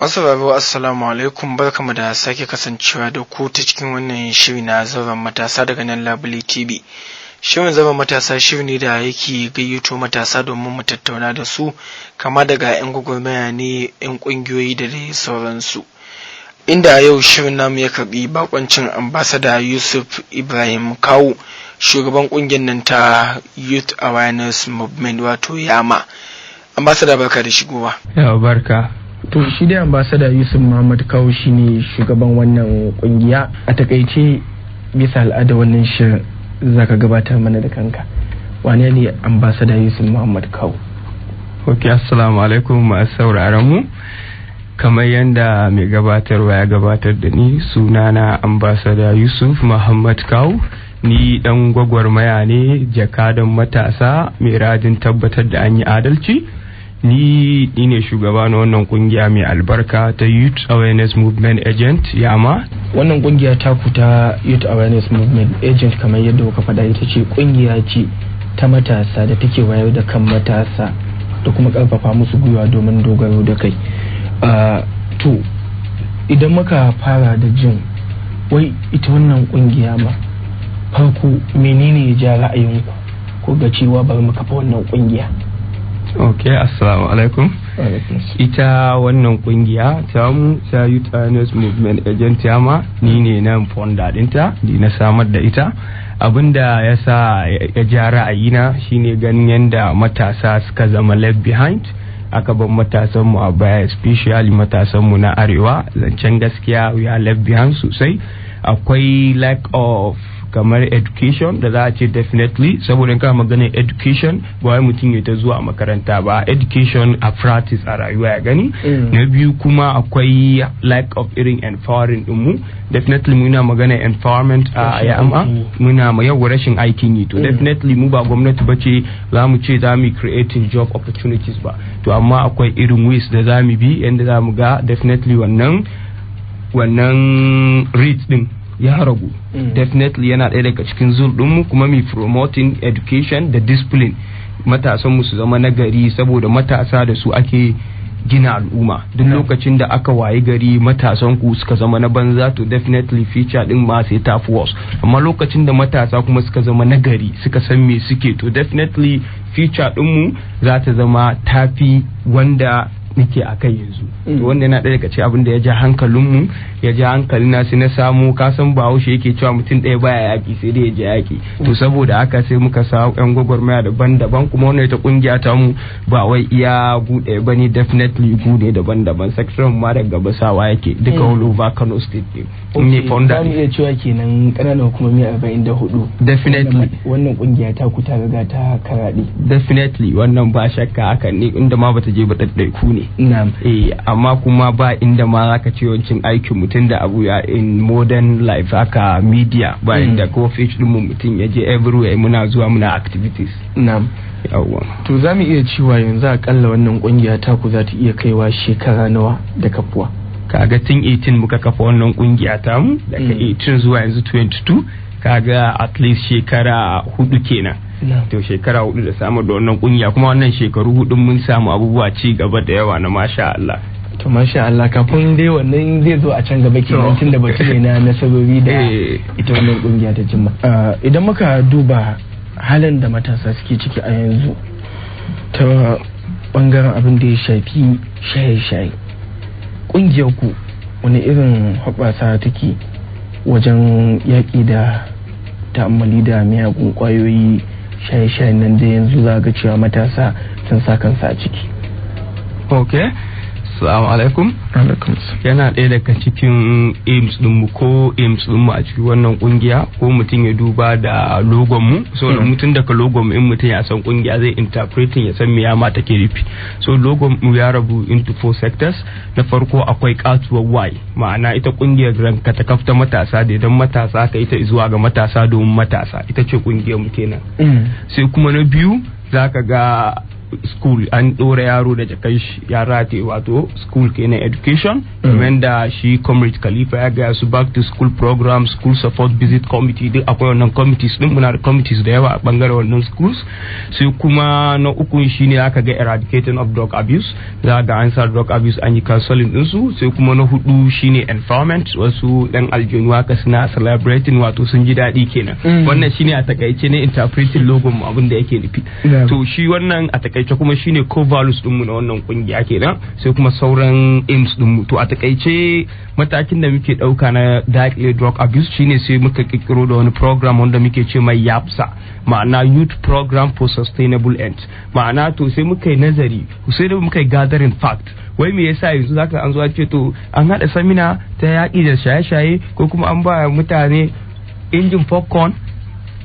Masauraro, assalamu alaikum, barkamu da sake kasancewa da ku ta cikin wannan shiri na Zauren Matasa daga nan Labule TV. Shirin Zauren Matasa shiri ne da yake gayyato matasa domin mu tattauna da su, kama daga 'yan gwagwarmaya ne, 'yan ƙungiyoyi da dai sauransu. Inda a yau shirin namu ya karbi bakoncin Ambassador Yusuf Ibrahim Kawu, shugaban ƙungiyar nan ta Youth Awareness Movement, wato YAMA. Ambassador, barka da shigowa. Yauwa, barka. To, shi dai Ambassador Yusuf Muhammad Kawu shine shugaban wannan kungiya. A takaice, bisa al'ada wannan shirin, zaka gabatar mana da kanka. Wane ne Ambassador Yusuf Muhammad Kawu? Ok, assalamu alaikum masu sauraron mu. Kamar yadda mai gabatarwa ya gabatar da ni, sunana Ambassador Yusuf Muhammad Kawu. Ni dan gwagwarmaya ne, jakadan matasa mai rajin tabbatar da an yi adalci. Ni ne shugaba na wannan kungiya mai albarka ta Youth Awareness Movement Agent, YAMA. Wannan kungiya taku ta Youth Awareness Movement Agent, kamar yadda kuka faɗa, ita ce kungiya ce ta matasa da take wayar da kan matasa da kuma karfafa musu gwiwa domin dogaro da kai. To, idan muka fara da jin wai ita wannan kungiya ma, farko menene ya ja ra'ayinku ko ga cewa bari mu kafa wannan kungiya? Ok, assalamu alaikum. Ita wannan kungiya ta mu ta Youth Awareness Movement Agent, YAMA, ni ne nan founder dinta, ni na samar da ita. Abinda ya sa ya ja ra'ayina shine ganin yadda matasa suka zama left behind, aka bar matasan mu a baya, especially matasan mu na arewa. Zancen gaskiya, we are left behind sosai. Akwai lack of kamar education da za a ce definitely, saboda kana maganar education, ba wai mutum ya ta zuwa makaranta ba, education a practice, a rayuwa ya gani. Na biyu kuma akwai lack of irin empowering dinmu. Definitely muna magana empowerment a YAMA, muna ma yau rashin aikin yi. To, definitely mu ba gwamnati ba ce za mu ce za mu creating job opportunities ba. To, amma akwai irin ways da za mu bi yanda za mu ga definitely wannan rate din ya ragu. Definitely yana ɗaya daga cikin goal ɗinmu kuma mu promoting education da discipline, matasan mu su zama nagari, saboda matasa da su ake gina al'umma. Duk lokacin da aka wayi gari matasan ku suka zama na banza, to definitely future din ma sai tafi worse. Amma lokacin da matasa kuma suka zama nagari, suka san me suke, to definitely future dinmu za ta zama tafi wanda nake a kai yanzu. To, wanda yana ɗaya daga cikin abin da ya ja hankalinmu, ya ja hankalina. Sai na samu, kasan Bahaushe yake cewa mutum ɗaya baya yaƙi, sai dai ya je yaƙi. To, saboda haka sai muka sa yan gwagwarmaya daban-daban. Kuma wannan ita kungiya ta mu ba wai iya buɗe ba ne, definitely gude daban-daban, section ma daga gabasawa yake duka, all over Kano State ne ne founder. Za mu iya cewa kenan ƙananan hukumomi 44 Definitely. wannan kungiya ta ku ta riga ta karaɗe. Definitely, wannan ba shakka hakan ne. Inda ma bata je ba ɗaiɗaiku ne. Eh, amma kuma ba inda ma zaka ce yawancin aikin mutum da abu ya in modern life haka, media, ba inda ko page din mu mutum ya je, everywhere muna zuwa muna activities. Yawwa. To, za mu iya cewa yanzu akalla wannan kungiya ta ku za ta iya kaiwa shekara nawa da kafuwa? Kaga tun 18 muka kafa wannan kungiya ta mu, daga 18 zuwa yanzu 22, kaga at least shekara 4 kenan. To, shekara 4 da samar da wannan kungiya, kuma wannan shekaru 4 mun samu abubuwa ci gaba da yawa na masha Allah. To, masha Allah. Kafin dai wannan zai zo a can gaba kenan, tun da batu ne na nasarori da ita wannan kungiya ta cimma. Idan muka duba halin da matasa suke ciki a yanzu ta bangaren abin da ya shafi shaye-shaye, kungiyar ku wani irin hoɓɓasa take wajen yaƙi da ta'ammali da miyagun ƙwayoyi, shaye-shayen nan da yanzu za ga cewa matasa sun sa kansa a ciki? Ok, assalamu alaikum. Alaikum. Yana ɗaya daga cikin aims ɗinmu ko aims ɗinmu a cikin wannan kungiya, ko mutum ya duba da logon mu. So da mutum daga logon mu, in mutum ya san kungiya, zai interpreting ya san me ya ma take nufi. So logon mu ya rabu into four sectors. Na farko akwai katuwar Y, ma'ana ita kungiyar ranka ta kafta matasa da idan matasa ka ita zuwa ga matasa domin matasa, ita ce kungiyar mu kenan. Sai kuma na biyu zaka ga School, an ɗora yaro da jakan shi ya rataye, wato school kenan, education, kamar da shi Comrade Khalifa ya gaya su, back to school program, school support visit committee, duk akwai wannan committees din. Muna da committees da yawa a bangaren wannan schools. Sai kuma na uku shine aka ga eradicating of drug abuse, za ga an sa drug abuse, an yi counseling din su. Sai kuma na hudu shine environment, wasu dan aljanu haka suna celebrating, wato sun ji daɗi kenan. Wannan shine a takaice ne interpreting logon mu, abin da yake nufi. To shi wannan a takaice kuma shine core values din mu na wannan kungiya kenan, sai kuma sauran aims din mu. To a takaice matakin da muke dauka na dakile drug abuse shine sai muka kirkiro da wani program wanda muke ce mai YAPSA, ma'ana Youth Program for Sustainable End. Ma'ana to sai muka yi nazari, sai da muka yi gathering fact, wai me yasa yanzu zaka an zo an ce to an hada seminar ta yaƙi da shaye-shaye, ko kuma an ba mutane injin popcorn,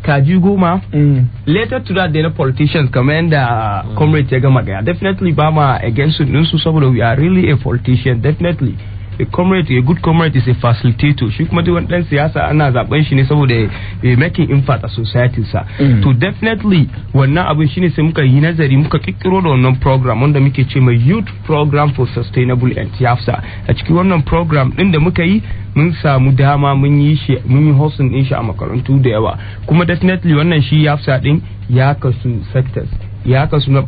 kaji 10. Later to that da na politicians, kamar yadda comrade ya gama gaya, definitely ba ma against su, saboda we are really a politician. Definitely a comrade, a good comrade is a facilitator. Shi kuma duk wani dan siyasa ana zaben shi ne saboda ya making impact a society sa. To definitely wannan abin shine sai muka yi nazari, muka kikkiro da wannan program wanda muke ce mai Youth Program for Sustainable End, YAFSA. A cikin wannan program din da muka yi, mun samu dama mun yi shi, mun yi hosting din shi a makarantu da yawa. Kuma definitely wannan shi YAFSA din ya kasu sectors, ya kasu na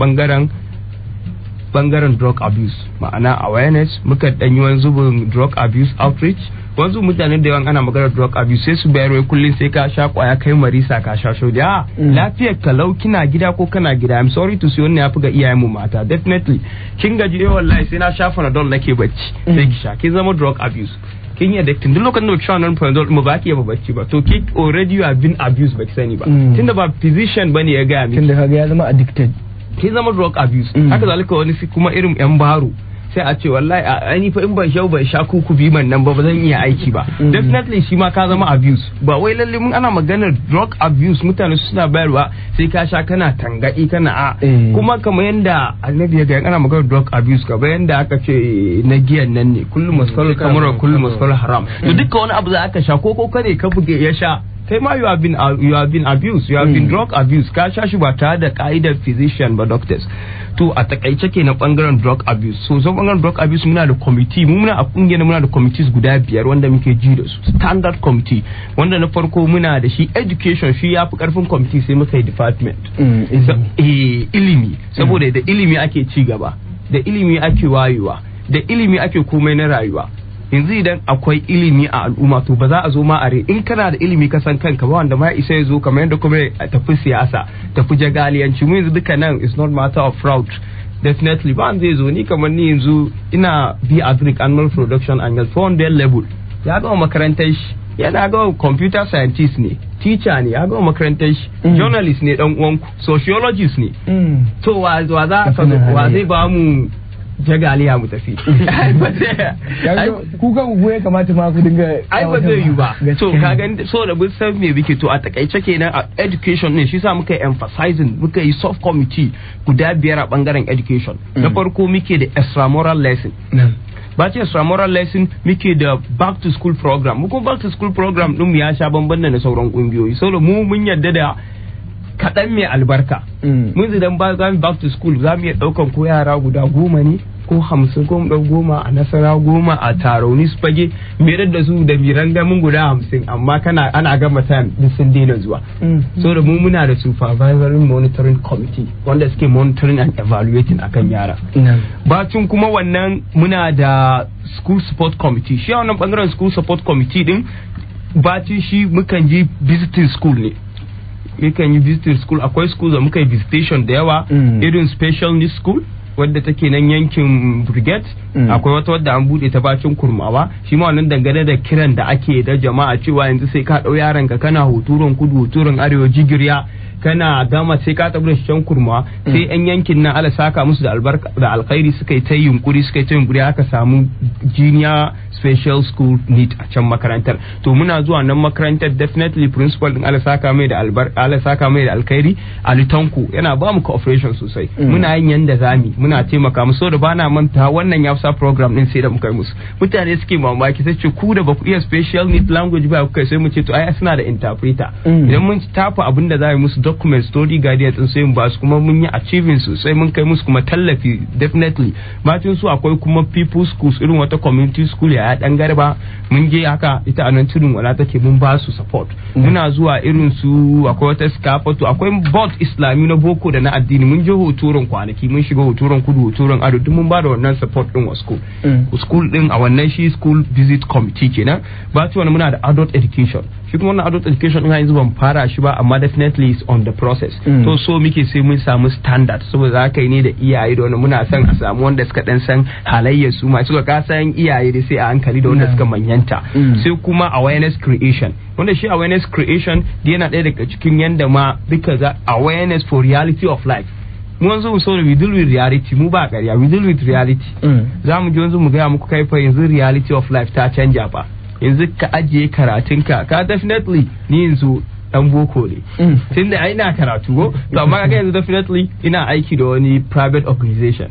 bangaren drug abuse, ma'ana awareness. Muka danyi wani zubin drug abuse outreach. Wanzu mutane da yawan ana maganar drug abuse sai su bayar wai kullum sai ka sha kwaya, kai marisa, ka sha shodi, a lafiyar kalau kina gida ko kana gida. I'm sorry to say, wannan ya fi ga iyayen mu mata. Definitely kin gaji, eh wallahi sai na sha Panadol nake bacci, sai ki sha, kin zama drug abuse, kin yi addicting. Duk lokacin da ki sha wannan Panadol mu ba ki iya bacci ba, to ki already you have been abused, ba ki sani ba, tunda ba physician bane ya gaya miki. Tunda kaga ya zama addicted. Kin zama drug abuse. Haka zalika wani kuma irin yan baro, sai a ce wallahi a ni fa in ban sha ban sha kuku bi man nan ba, ba zan iya aiki ba. Definitely shi ma ka zama abuse. Ba wai lalle mun ana maganar drug abuse mutane suna bayarwa sai ka sha kana tangadi kana a kuma kamar yanda annabi ya ga ana maganar drug abuse, kamar yanda aka ce na giyan nan ne, kullu muskar kamar kullu muskar haram. To dukkan wani abu za aka sha ko kare ka buge ya sha, kai ma you have been abused, you have been drug abused. Ka sha shi ba tare da ka'idar physician ba, doctors. To a takaice kenan bangaren drug abuse. So bangaren drug abuse muna da committee, mu muna a kungiyar muna da committees guda biyar wanda muke ji da su, standard committee, wanda na farko muna da shi education. Shi ya fi karfin committee, sai muka yi department. Ilimi, saboda da ilimi ake ci gaba, da ilimi ake wayewa, da ilimi ake komai na rayuwa. Yanzu idan akwai ilimi a al'umma, to ba za a zo ma are in kana da ilimi ka san kanka ba wanda ma isa ya zo kamar yadda kuma tafi siyasa, tafi jagaliyanci. Mu yanzu duka nan is not matter of fraud. Definitely ba zai zo ni kamar ni yanzu ina bi agric animal production and health 400 level, ya gama makarantar shi, yana gama computer scientist ne, teacher ne, ya gama makarantar shi, journalist ne, dan uwanku sociologist ne. To wa za ka wa zai ba mu jagaliya mu tafi? Ku kan ku ya kamata ma ku dinga Ai ba zai yi ba. So ka gani, so da mun san me muke. To a takaice kenan a education ne shi sa muka yi emphasizing, muka yi soft committee guda biyar a bangaren education. Na farko muke da extramural lesson. Ba ce extramural lesson, muke da back to school program. Mu kuma back to school program din mu ya sha bamban da na sauran kungiyoyi, saboda mu mun yarda da kaɗan mai albarka. Mun idan ba za mu back to school, za mu iya ɗaukan ko yara guda 10 ne ko 50, ko mu ɗau 10 a Nasara, 10 a Tarauni, su fage mere da su da miran gamin guda 50, amma kana ana gama time duk sun daina zuwa. So da mu muna da supervisory monitoring committee wanda suke monitoring and evaluating akan yara. Bacin kuma wannan muna da school support committee. Shi a wannan bangaren school support committee din, bacin shi mukan yi visiting school ne, mukan yi visiting school. Akwai school da muka yi visitation da yawa, irin special needs school wadda take nan yankin Brigade. Akwai wata wadda an bude ta bacin Kurmawa. Shi ma wannan dangane da kiran da ake da jama'a cewa yanzu sai ka dau yaron ka kana Hoturon Kudu, Hoturon Arewa, Jigirya, kana gama sai ka tafi da shi can Kurmawa. Sai yan yankin nan, ala saka musu da albarka da alkhairi, suka yi ta yunkuri, suka yi ta yunkuri, aka samu junior special school need a can makarantar. To muna zuwa nan makarantar, definitely principal din, ala saka mai da albarka, ala saka mai da alkhairi, Ali Tanko, yana ba mu cooperation sosai. Muna yin yanda zami, muna taimaka musu. Da bana manta wannan ya program din sai da muka yi musu, mutane suke mamaki, sai ce ku da baku iya special need language ba kuka? Sai mu ce to ai suna da interpreter. Idan mun tafa abin da za mu musu, document study guidance din, sai mu ba su. Kuma mun yi achieving sosai, mun kai musu kuma tallafi definitely. Bacin su akwai kuma people schools, irin wata community school ya dan garba, mun je haka, ita anan Tudun Wala take, mun ba su support. Muna zuwa irin su, akwai wata Skafatu, akwai both islami na boko da na addini. Mun je Hotoron kwanaki, mun shiga Hotoron Kudu, Hotoron Ado, duk mun ba da wannan support din wa school school din a wannan shi school visit committee kenan. Bacin wani muna da adult education. Shi kuma wannan adult education din yanzu ban fara shi ba, amma definitely is on the process. To so muke sai mun samu standard, saboda za ka yi ne da iyaye da wani, muna son a samu wanda suka dan san halayyar su, ma suka ka san iyaye da sai a hankali da wanda suka manyanta. Sai kuma awareness creation, wanda shi awareness creation da yana ɗaya daga cikin yanda ma duka za awareness for reality of life. Mu wanzu so we deal with reality, mu ba ƙarya, we deal with reality. Za mu je wanzu mu gaya muku, kai fa yanzu reality of life ta canja fa, yanzu ka ajiye karatunka ka, definitely ni yanzu dan boko ne, tunda ai ina karatu ko, to amma kaga yanzu definitely ina aiki da wani private organization.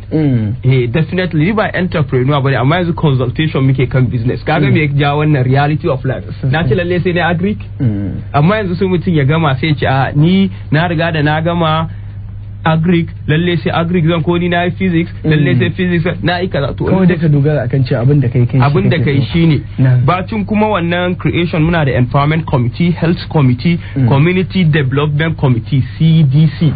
Definitely ni ba entrepreneur bane, amma yanzu consultation muke kan business. Kaga me ya ja wannan? Reality of life. Na ce lalle sai na agric, amma yanzu sai mutum ya gama sai ya ce, a ni na riga da na gama agric, lalle sai agric zan, ko ni na yi physics, lalle sai physics na yi kaza. To kawai da ka dogara akan cewa abin da kai kai shi abin da kake kai so. Shine Na. bacin kuma wannan creation, muna da empowerment committee, health committee, community development committee, CDC,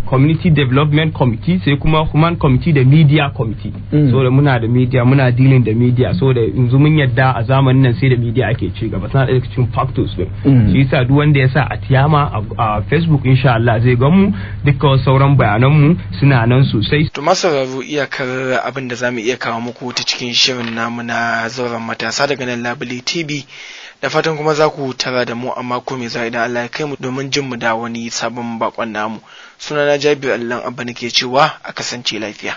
community development committee, sai kuma human committee da media committee. So da muna da media, muna dealing da media, so da yanzu mun yadda a zamanin nan sai da media ake ci gaba, tana daga cikin factors din. Shi yasa duk wanda ya sa a tiyama a Facebook, insha Allah zai gan mu. Dukkan sauran bayanan mu suna nan sosai. To masauraro, iyakar abin da za mu iya kawo muku ta cikin shirin namu na Zauren Matasa daga nan Labule TV, da fatan kuma za ku tara da mu a mako mai zuwa idan Allah ya kai mu, domin jin mu da wani sabon bakon namu. Sunana Jabir Allan Abba, nake cewa a kasance lafiya.